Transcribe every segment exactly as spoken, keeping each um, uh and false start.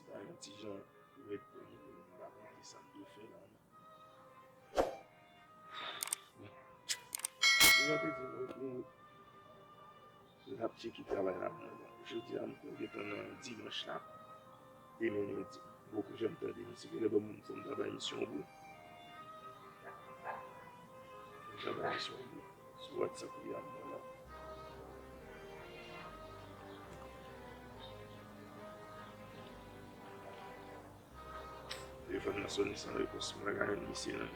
Sa yon ti jan ret pou mwen, m pa konn ki sa m dwe fè la. Bon. Jan te di nou, nou, nou t ap tcheke travay la pou mwen. Bon, jodi a, m gentan nan dimanch la. Demen lendi. Bon, jan m tande, m si genlè ban m fò m ta bay misye yon bout. M ta bay misye yon bout. Sou WhatsApp li a m la. Telefòn nan sonnen san repons. M pa ka jwenn misye non.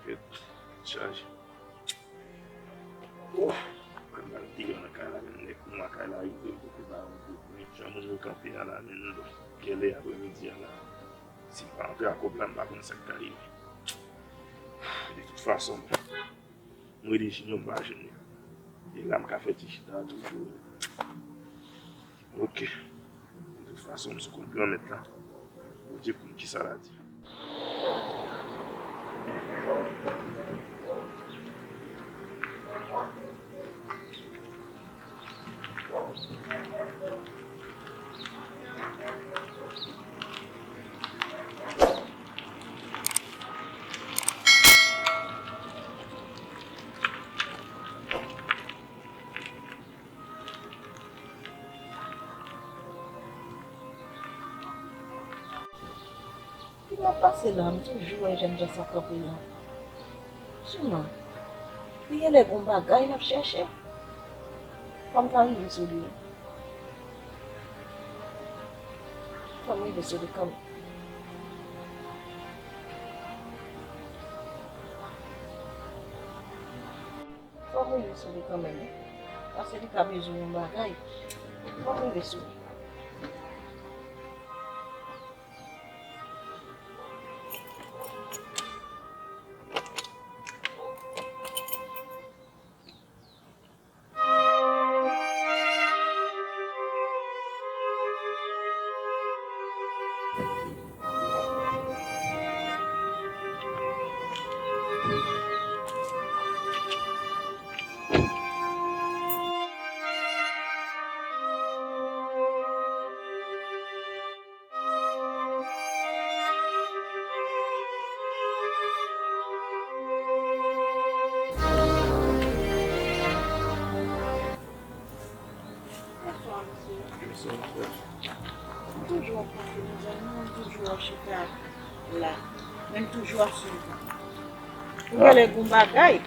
Tèt chaje. Oh, mwen pral deyò nan kay la, men nèg mwen kay la rive, m poko ba yo kout men. Jan moun yo kanpe a la, men m bon, gèlè aprèmidi a la. Si m pa antre ak kòb la, m pa konn sa k ka rive. De tout fason, m rele Junior, m pa jwenn li. E la m ka fè ti chita a toujou. Ok. De tout fason, m sou kont Granmèt la. Bondye konn kisa l a di. Ki m ap pase la, m toujou wè jènjan sa kanpe la. Siman, li genlè gon bagay l ap chèche. Fò m ta rive sou li. Fò m rive sou li kanmenm. Fò m rive sou li kanmenm, wi. Paske li ka bezwen yon bagay. Fò m rive sou li. Bonswa, mesye. Bonswa, frè. M toujou ap pase nan zòn nan, m toujou ap chita la. Men m toujou ap swiv ou. Ou genlè gon bagay.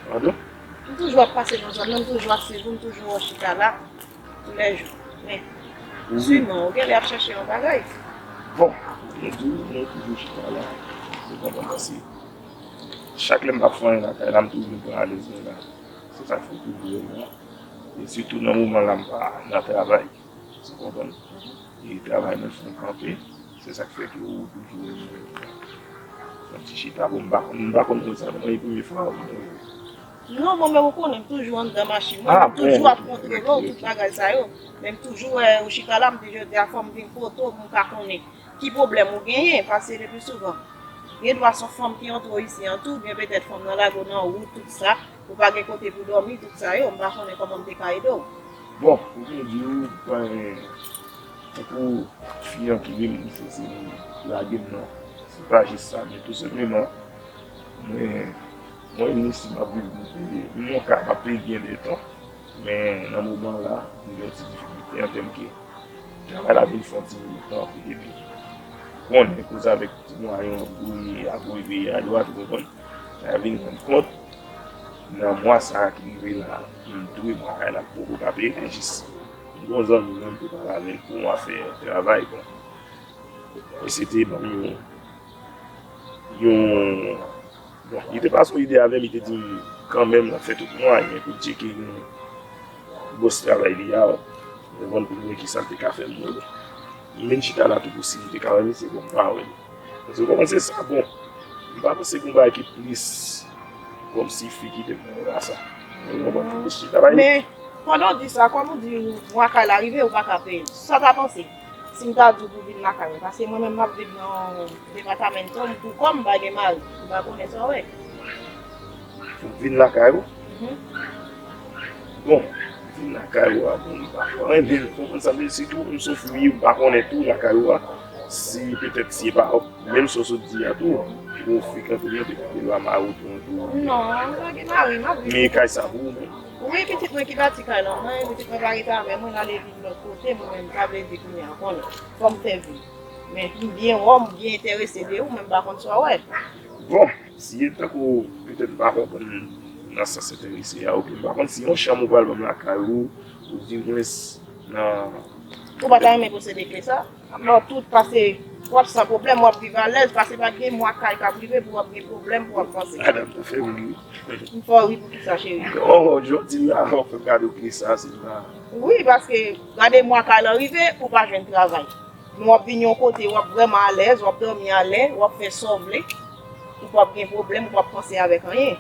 Padon? M toujou ap pase nan zòn nan, m toujou ap swiv ou, m toujou ap chita la. Toulèjou. Men, siman, ou genlè ap chèche yon bagay. Bon, mwen di w, mwen toujou chita la. Ou konprann, paske chak lè m pa fè anyen lakay la, m toujou pran alèz mwen la. Se sa k fè toujou wè m la. E sitou nan moman la, m pa nan travay. Ou konprann? E travay mwen fè kanpe. Se sa k fè ke ou toujou wè m nan ti chita. Bon, m pa konn, m pa konn konsa non, e premye fwa m wè w. Non, mwen menm ou konnen, m toujou anndan machin mwen, m toujou ap kontwole w, tout bagay sa yo. Men m toujou wè ou chita la, m di jodi a fò m vin kote w pou m ka konnen ki pwoblèm ou genyen, paske lepi souvan, gen dwa se yon fanm ki antre w isi an tou, oubyen petèt fanm nan lage w nan wout, tout sa, ou pa gen kote pou dòmi, tout sa yo, m pa konnen kòman m te ka ede w. Bon, pou te di w, mwen, tankou fi an ki vin, se, se lage m nan. Se pa jis sa, men tou senpleman, mwen, mwen menm si m ap viv, m te, m nan yon ka m ap peye byen de tan, men nan moman la, m gen yon ti difikilte an tèm ke travay la vin fè yon ti moman tan, epi konnen koze avèk ti mwayen an pou li ap rive a dwat, ou konprann? Sa vin rann kont, nan mwa sa a ki rive la, m dwe mwa kay la, m poko ka peye, men jis m gen yon zanmi mwen, m te pale avè l pou yon afè travay, bon. Misye te ban m yon, yon, bon, li te pase yon ide avè m, li te di m kanmenm l ap fè tout mwayen pou l tcheke yon bòs travay li a, ou konprann, pou l wè kisa l te ka fè m wè. M vin chita la tou posiblite ka wè misye, bon, m pa wè l. Paske w konprann se sa, bon, m pa panse gen yon bagay ki plis kòmsi fi ki te nan la sa. Ou konprann, m plis chita bay li. Men, pandan w di sa, kòm ou di mwa kay la rive, ou pa ka peye l. Sa w ta panse? Si m ta di w pou vin lakay mwen, paske mwen menm m ap viv nan yon departamento, m pou kò m, m pa gen mari, m pa konnen sa w wè. Pou vin lakay ou? Mhm. Bon, Vin lakay ou a, bon, m pa renmen l, konprann sa m vle di, sitou m se yon fi, m pa konnen tou lakay ou a, si petèt si e pa menm sa w sot di a tou, ou frekante byen, petèt gen dwa mari w tou, tou. Non, m pa gen mari, m ap viv. Men kay sa pou ou menm? Wi, pitit mwen ki pati kay la, mwen, pitit mwen pa rete avè mwen, l ale viv lòt kote, mwen menm, sa vle di kounye a, konnen, fò m fè vi. Men m byen wè w, m byen enterese de ou, men m pa konn sa w wè. Bon, si e tankou petèt m pa konprann nan sans enterese a, oke, m pa konn si yon chanm ou pral ban m lakay ou, oudimwens nan... Ou pa ta renmen posede kle sa? M ba w tout, pase w ap san pwoblèm, w ap viv alèz, pase pa t gen mwa kay k ap rive pou w ap gen pwoblèm, pou w ap panse. Madanm, ou fè m ri. M fè w ri poukisa, cheri? Oh, jodi a, w ap fè m gade w kle sa, se la. Wi, paske gade mwa kay la rive, ou pa jwenn travay. Men w ap vin yon kote, w ap vrèman alèz, w ap dòmi alè, w ap fè sa w vle, ou p ap gen pwoblèm, ou p ap panse avèk anyen.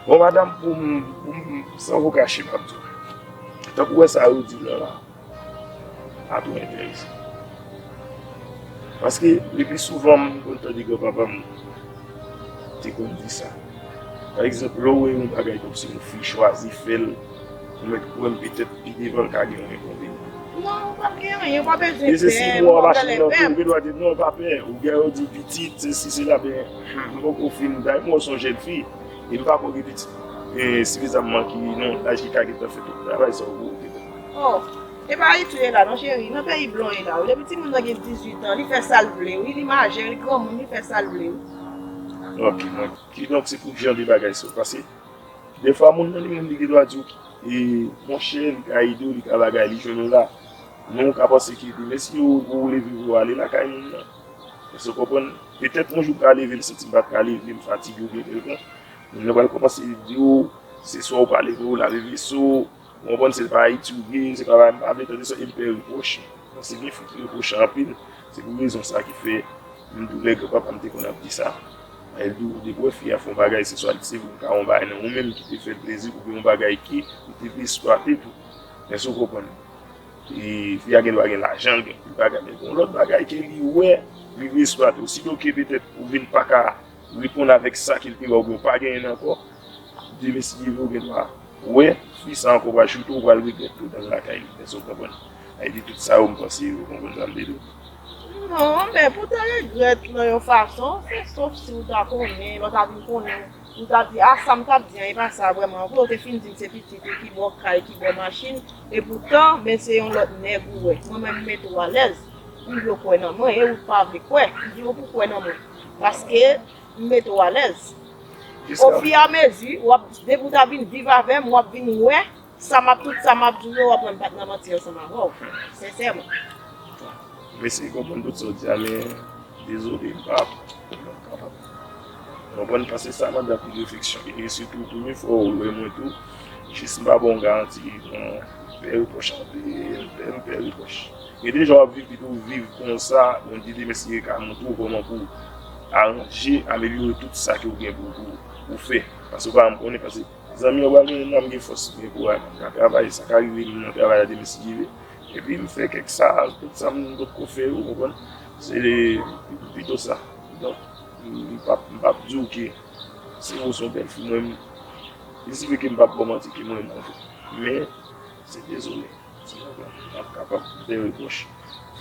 Bon, madanm, pou m, pou m, san vo kache, m ap di w. Tankou wè sa yo di m nan la, pa twò enterese. Paske, le pli souvan, m konn tande granpapa m te konn di sa. Pa egzanp, lè w wè yon bagay kòmsi yon fi chwazi fè l, ou mèt kwè m petèt pi devan l ka gen yon enkonvenyan. Non, ou p ap gen anyen, ou pa bezwen pè. E se si mwen machin nan tou, ou gen dwa di non, pa pè. Ou gen yo di pitit, se si, se la, ben, m poko fin, dayè m wè w se yon jèn fi, e m pa kwè gen pitit, e, sifizamman ki nan yon laj ki ka gentan fè tout travay sa yo pou ou gentan. Oh, e pa Ayiti w ye la non, cheri, nan peyi blan w ye la wi. Depi timoun nan gen dizuit an, li fè sa l vle wi, li majè, li granmoun, li fè sa l vle wi. Ok, mwen, kidonk se pou jan de bagay sa yo pase. Defwa moun nan li menm li gen dwa di w, e, monchè, li ka ede w, li ka bagay, li jwenn ou la. Men ou ka panse ke demen si ou, ou leve pou w ale lakay moun nan. Èske w konprann? Petèt yon jou m ka leve, m santi m pa t ka leve, m fatige oubyen kèlkonk. Moun nan pral kòmanse di w, se swa ou pa leve, ou lave veso, ou konprann, se pa Ayiti ou ye, se pa bagay m pa vle tande sa, e m pè repwòch. Paske gen fi ki repwoche anpil, se pou rezon sa ki fè m di w lè granpapa m te konn ap di sa. Lè l di w, depi w wè fi a fè yon bagay, se swa se vre ou ka yon bagay nan ou menm ki te fè l plezi, oubyen yon bagay ki ou te vle eksplwate tou. Èske w konprann? E fi a gen dwa gen lajan, l gen anpil bagay, men gen yon lòt bagay ke li wè, li vle eksplwate. Osito ke petèt ou vin pa ka reponn avèk sa ke l te ba w, oubyen w pa genyen l ankò, demen si Dye vle, ou gen dwa wè fi sa ankò pral choute w, ou pral regrèt ke w t al lakay li. Èske w konprann? Sa vle di tout sa yo, m panse ou konprann sa m vle di w. Non, men pou w ta regrèt nan yon fason, se sof si w ta konnen, lè w ta vin konnen, ou ta di, a, sa m t ap di an, e pa sa vrèman vre, ou te fin di m se pitit ou ki ba w kay, ki ba w machin, epoutan, men se yon lòt nèg ou wè. Mwen menm, m mete w alèz, m vle w kwè nan mwen, e ou t pa vle kwè, m di w pou w kwè nan mwen. Paske, m mete w alèz. Ofiramezi, w ap, depi w ta vin viv avè m, w ap vin wè, sa m ap, tout sa m ap di w yo, w ap wè m pa t nan manti ansanm avè w. Sensèman. M eseye konprann tout sa w di a, men dezole, m pa, m pa kapab. Ou konprann, paske sa mande anpil refleksyon. E sitou, tou, men fò w wè mwen tou, jis m pa ba w yon garanti, bon, m pè repwòch anpil, m pè, m pè repwòch. Gen de jan w ap viv, pito w viv konsa, Bondye te mèsi, e ka montre w kòman pou w aranje, amelyore tout sa ke w gen pou, pou, pou fè. Paske w pa janm konnen, paske zanmi an pral gen nanm, gen fòs, gen kouraj, nan travay, sa ka rive, nan travay la, demen si Dye vle. Epi m fè kèk sa, tout sa m potko fè yo, ou konprann? Se pito sa. Donk, m p ap, m p ap di w ke se ou se yon bèl fi, mwen, m, li si vre ke m p ap ba w manti ke mwen, mwen, men, se dezole. M ap kapab fè repwòch.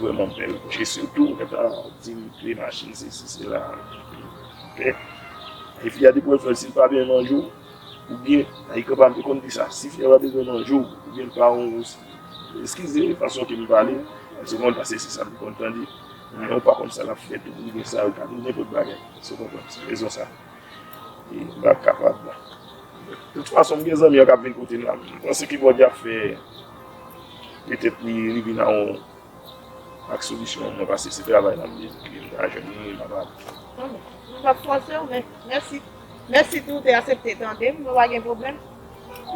Vrèman, m fè repwòch. E sitou, ou gentan di m kle machin, sesi, sela. Ok? E fi a depi w fè l, si l pa byen manje w, oubyen, e konpa m te konn di sa, si fi a pa bezwen manje w, oubyen l pa yon, eskize fason ke m pale, se konn pase se sa m te konn tande, men ou pa konn sa l ap fè tou, oubyen sa, ou ka di nenpòt bagay. Se konprann, se rezon sa. E m pa kapab. Tout fason, m gen zanmi an k ap vin kote m la. M panse ke Bondye ap fè, petèt li, li vin a yon ak solisyon an, mwen, paske se travay la m bezwen, ke m ta jwenn li, m ap ale. M p ap fòse w, men mèsi. Mèsi tou, ou te aksepte tande m, nou pa gen pwoblèm.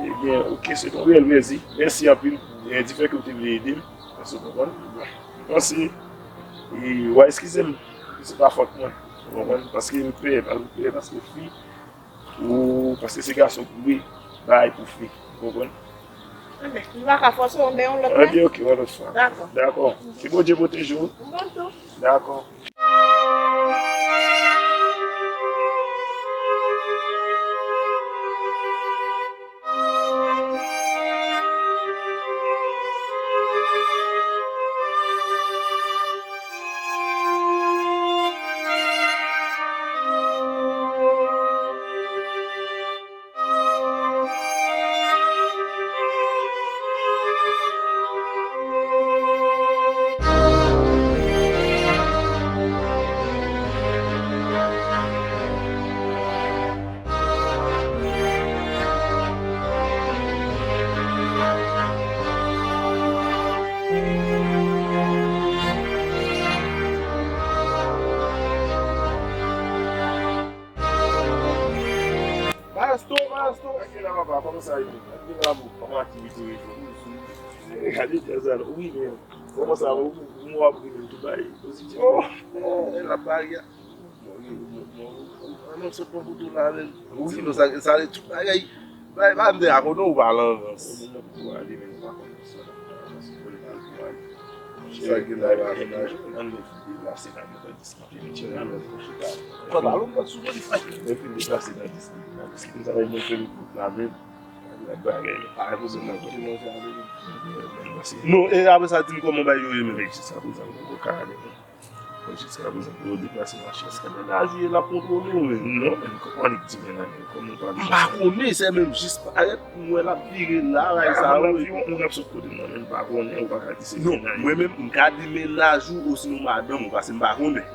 Ebyen, ok, se yon reyèl mèsi. Mèsi anpil, e, di fè ke w te vle ede m. Èske w konprann? Bon, m panse, e, w a eskize m, se pa fòt mwen. Ou konprann? Paske m pè, pa m pè, paske fi, ou, paske se gason ki dwe bay pou fi. Ou konprann? Enben, m pa ka fòse w, men yon lòt fwa. Enben, ok, yon lòt fwa. Dakò. Dakò. Ke Bondye pwoteje w. Ou menm tou. Dakò. Papa, kòman sa ye? Gade la, bon, kòman aktivite yo ye? Gade djaz la, wi, men kòman sa, ou, ou, ou ap rive tou bay pozitif. Oh, eh, la barya. Bon, wi, bon, bon, bon, an nou sot pran foto la, men. Wi, non, sa, sa, tout bagay. Bay, bay, m te akonnen ou pa lan rans. Bon, bon, pou ale, men ou pa konn sa. Sa gen la, la, la. Ann deplase la, men. Pantalon m t ap sou mwen, li fèk. Lè fin deplase nan dis, nan dis, m ta bay mwen fè l kout la menm. Lòt bagay, pa repoze nan kote manje avè li. Non, e apre sa, di m kòman bagay yo ye menm. Jiska prezan, m poko ka ale non. Jiska prezan, pou yo deplase machin. Èske mennaj ou ye l ap kontwole w menm? Non, men kòman li di mennaj ou? Kòman ou pa di? M pa konnen, se menm jis parèt, m wè l ap vire la, ray sa yo. Moun ap sot kote m nan, men m pa konnen, ou pa ka di se mennaj ou. Non, mwen menm, m ka di mennaj ou, osinon madanm ou, paske m pa konnen.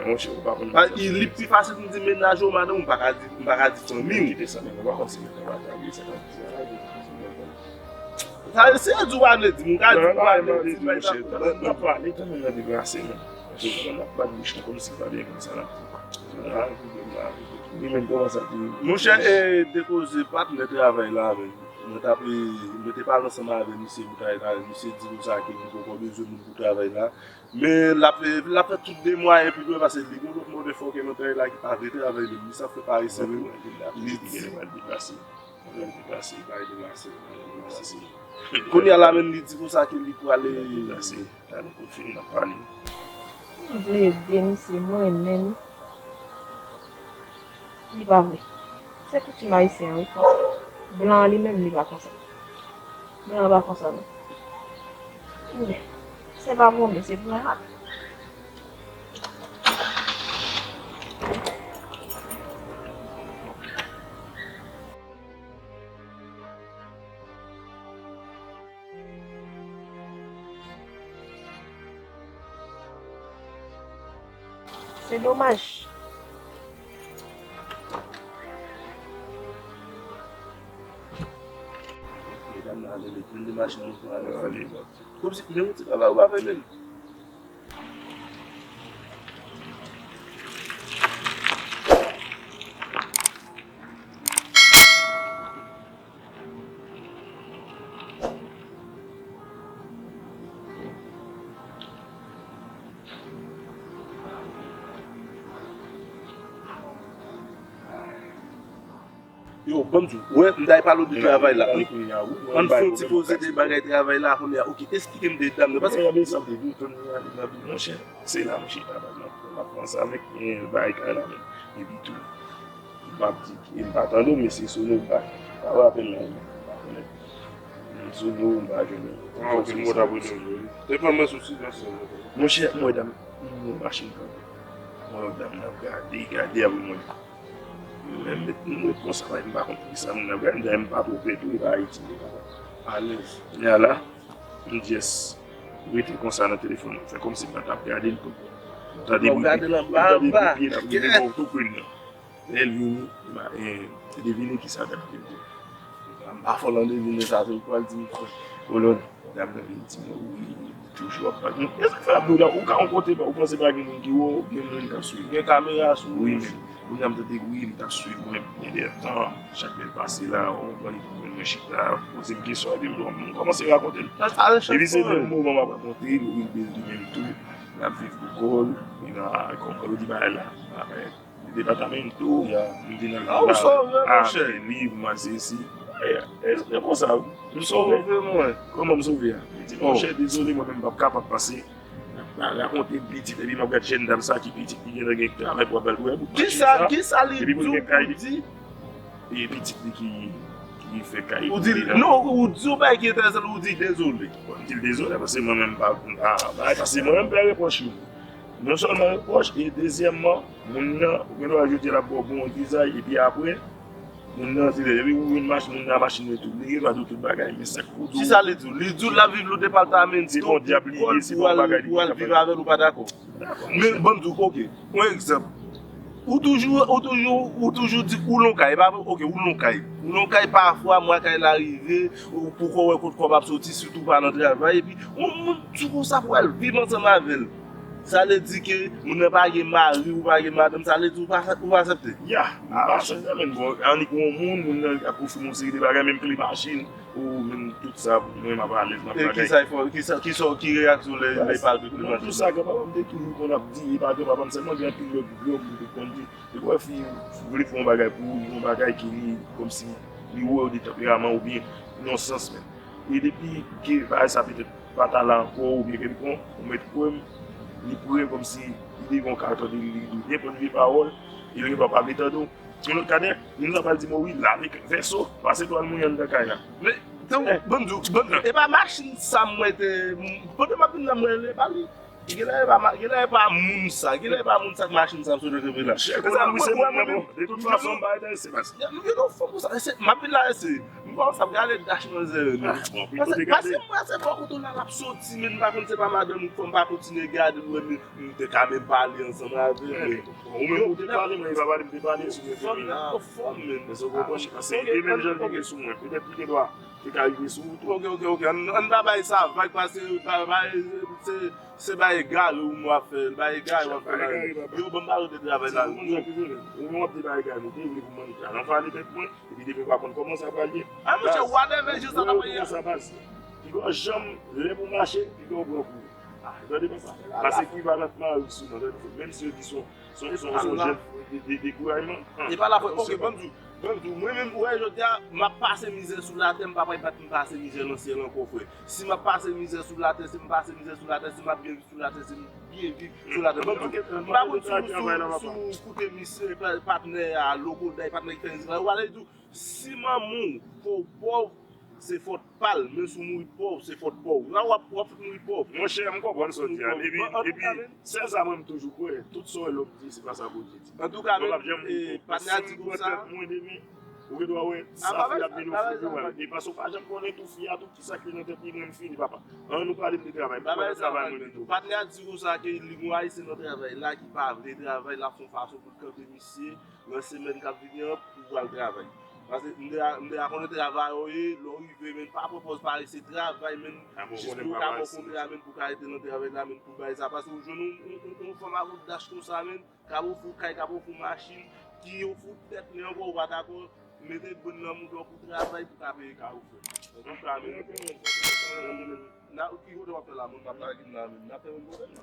Monchè, ou pa konn. Pa, li pi fasil pou m di mennaj ou, madanm ou, m pa ka di, m pa ka di fanmi w. Kite sa, men ou pa konn si mennaj ou pa tabli, sa pa di sa. Sa, se di w pa vle di, m ka di w pa vle di, bay sa. N ap pale, tann nou nan deplase, men. N ap bat bouch nou kòmsi pa byen konn sa n ap di. Li menm kòman sa te ye? Monchè, e, de koze patnè travay la, men. Mwen t ap, e, mwen te pale ansanm avè misye bout ayè la, misye di konsa ke li poko bezwen moun pou travay la. Men l ap, l ap fè tout de mwayen pou l, paske li gen lòt mòdèfòkè nan travay la ki pa vle travay menm. Li sa fè parese menm. Li di. Kounye a la menm li di konsa ke li prale. M vle ede misye, mwen renmen li. Li pa vle. Se koutim ayisyen an, wi, konsa. Blan an li menm, li pa konsa. Blan an pa konsa, non. Men, se pa pwoblèm, se pou mwen rate. Se domaj. Medam nan ale met youn de machin nou pran ale. Kòmsi, men yon ti bagay ou pa fè menm. Yo, ban m di w, wè, m ta pale w de travay la. Ann fè yon ti poze de bagay travay la, kounye a, oke, esplike m de dam nan, paske. Monchè, se la, monchè, ta bay nan, m ap pran sa avèk, eh, bagay kay la, men. Epi tou, m ap di, m pa tande w, men se Sono m pa, pa wè apèl la, m pa konnen. Sono m pa jwenn. Ah, ok, m wè t ap rele w. Te fè mwen sou sitiyasyon. Monchè, m wè dam, m wè machin kanpe. M wè dam nan ap gade, gade apre mwen. Men m met, m ret konsa, m pa konn kisa moun nan pral, dayè m pa twò pè tou, e pa Ayiti. Alèz. Kounye a la, m di, "Yes, rete konsa nan telefòn nan." Fè kòmsi m pa t ap gade l tou. M tande bri pye, m tande bri pye l ap rive bò tou pwen nan. Lè l vini, m pa, eh, devine kisa dam te di. M pa fò nan devine sa, se ou k pral di m, frè. Kolòn. Dam nan vin di mwen, wi, toujou ap bat. Èske fè ap dou la, ou ka yon kote, ou panse pa gen moun ki wè w, gen moun k ap swiv. Gen kamera sou ou. Wi, men, kounye a m tande, wi, m t ap swiv mwen, gen de tan, chak lè l pase la, ou konprann, li konn mwen chita, poze m kesyon, epi m, m kòmanse rakonte l. Epi se menm moman m ap rakonte l, wi, l bezwen li menm tou, l ap viv pou kò l, li nan, kòm, kòm yo di bagay la, bagay. Departamento, m te nan vil la, a, liv, mwen sesi. E, e, e konsa, m sove. Kòman m sove a? M di, monchè, dezole, mwen menm m p ap kapab pase. M ap rakonte pitit, epi m ap gad jèn dam sa ki pitit, li gentan gen travay pou ap al pou. Kisa, kisa li di w pou di? E pitit li ki, ki fè kay. Ou di, non, ou di yon bagay ki enteresan, ou di dezole. Bon, m di l dezole, paske mwen menm m pa, m pa, paske mwen menm m fè repwòch yo. Non sèlman repwòch, e dezyèmman, moun nan, ou gen dwa jodi a l ap ba w bon egzay, epi apre, moun nan, se depi ou jwenn machin, moun nan machin li tou, li gen dwa di w tout bagay, men sa k pou di w. Kisa li di w? Li di w l ap viv Lodepartamento, se pa yon dyab li ye, se pa yon bagay li pou al viv avè l, ou pa dakò? Men, ban m di w, oke, yon egzanp. Ou toujou, ou toujou, ou toujou di ou lon kay, pa vre? Oke, ou lon kay. Ou lon kay, pafwa, mwa kay la rive, ou poko wè kot kòb ap soti, sitou pa nan travay, epi, yon moun di w konsa pou al viv ansanm avè l. Sa vle di ke moun nan pa gen mari, ou pa gen madanm, sa vle di ou pa, ou pa aksepte? Ya, m pa aksepte, men bon, annik yon moun, moun nan ap ofri m yon seri de bagay, menm kle machin, ou menm tout sa, mwen m ap alèz, m ap bagay. E kisa, kisa, kisa, ki reyaksyon lè, lè pale de kle machin? Tout sa, granpapa m te toujou konn ap di, e pa granpapa m sèlman, gen anpil lòt granmoun te konn di. Depi w wè fi vle fè yon bagay pou ou, yon bagay ki li kòmsi li wè w de tanperaman oubyen nan sans menm. E depi ke bagay sa petèt pa t al ankò oubyen kèlkonk, ou mèt kwè m, li prè kòmsi li devan w ka tande li, li byen konn vye pawòl, e li gendwa pa vle tande w. Yon lòt kadè, moun sa pral di m, o wi, lave vèso, pase twal mouye anndan kay la. Men, tankou, ban m di w, ban m di w, e pa machin sa mwen te, pandan m ap vin la mwen rele pa li. Genlè e pa ma- genlè e pa moun sa, genlè e pa moun sa k machin sa m sot reklame la. Chè konan wi se moun nan bon. De tout fason m pa enterese baz. Yo yo nou fò pou sa, se m ap vin la ese. M pa sa gade dash manzè yo non. Bon, pito te gade. Paske m wè se bò kote w la l ap soti men m pa konn se pa madanm ou fò m pa kontinye gade l wè men m te ka menm pale ansanm avè l. Ou menm ou te pale mwen e pa pale m te pale sou mwen. Fò m nan fò m men. Èske w konprann? Paske e menm jan l rive sou mwen. Petèt li te dwa te ka rive sou ou tou. Ok, ok, ok. Ann, ann pa bay sa vag paske bay se, se bay egare ou m w ap fè. Bay egare w ap fè la. Yo, ban m pale de travay la. Ou menm w ap di bay egare, ou te vle pou m annik al anfale tèt mwen, epi depi w pa konn kòman sa pral ye. A monchè, whatever jan sa ta pral ye. Kòman sa baz? Piga w janm, lè pou mache, piga w pran kou. Ah, gade papa. Pase ki va nan mari sou mwen, gade, menm si yo di son Son, son, son jèn de, de, de dekourajman. E pa la fòs. Ok, ban m di w. Ban m di w. Mwen menm, ou wè, jodi a, m ap pase mizè sou latè, m pa pral bat m pase mizè nan syèl ankò, frè. Si m ap pase mizè sou latè, se m pase mizè sou latè, si m ap byen viv sou latè, se m byen viv sou latè. Ban m di w, m pa konn si w, si w, si w koute misye, pa- patnè a, Lokoday, patnè ki fè mizik la, yo pale di w, si manman w fè w pòv, se fòt pa l, men si w mouri pòv, se fòt pa w. La w ap, w ap fout mouri pòv. Monchè, m konprann sa w di a. Epi, epi, sèl sa mwen m toujou kwè, tout sa w wè lòm di, se pa sa Bondye di. Antouka, men, patnè a di konsa. Mwen demen, ou gen dwa wè sa fi ap vin ofri pou mwen. E paske w pa janm konnen tou fi a tou, kisa ki nan tèt li, mwen m fini, papa. An nou pale m de travay. M pale travay mwen pito. Patnè a di konsa ke li gon ayisyen nan travay la ki pa vle travay, l ap fè yon fason pou l kanpe misye nan semèn k ap vini an pou l al travay. Paske m deja, m deja konnen travay ou ye, lè w rive, men pa pran pòz parese, travay, men jis pou yo ka ba w kontra, men pou w ka rete nan travay la, men pou bay sa. Paske ou jwenn yon, yon, yon, yon fanm ak yon dash konsa, men, k ap ofri w kay, k ap ofri w machin, ki ofri w tèt li ankò, ou pa dakò, mete bòn nan mouton pou travay, pou ka peye kay ou, frè. Antouka, men, N a, ki kote w ap fè la, moun p ap lage m la menm. N ap fè menm pwoblèm nan.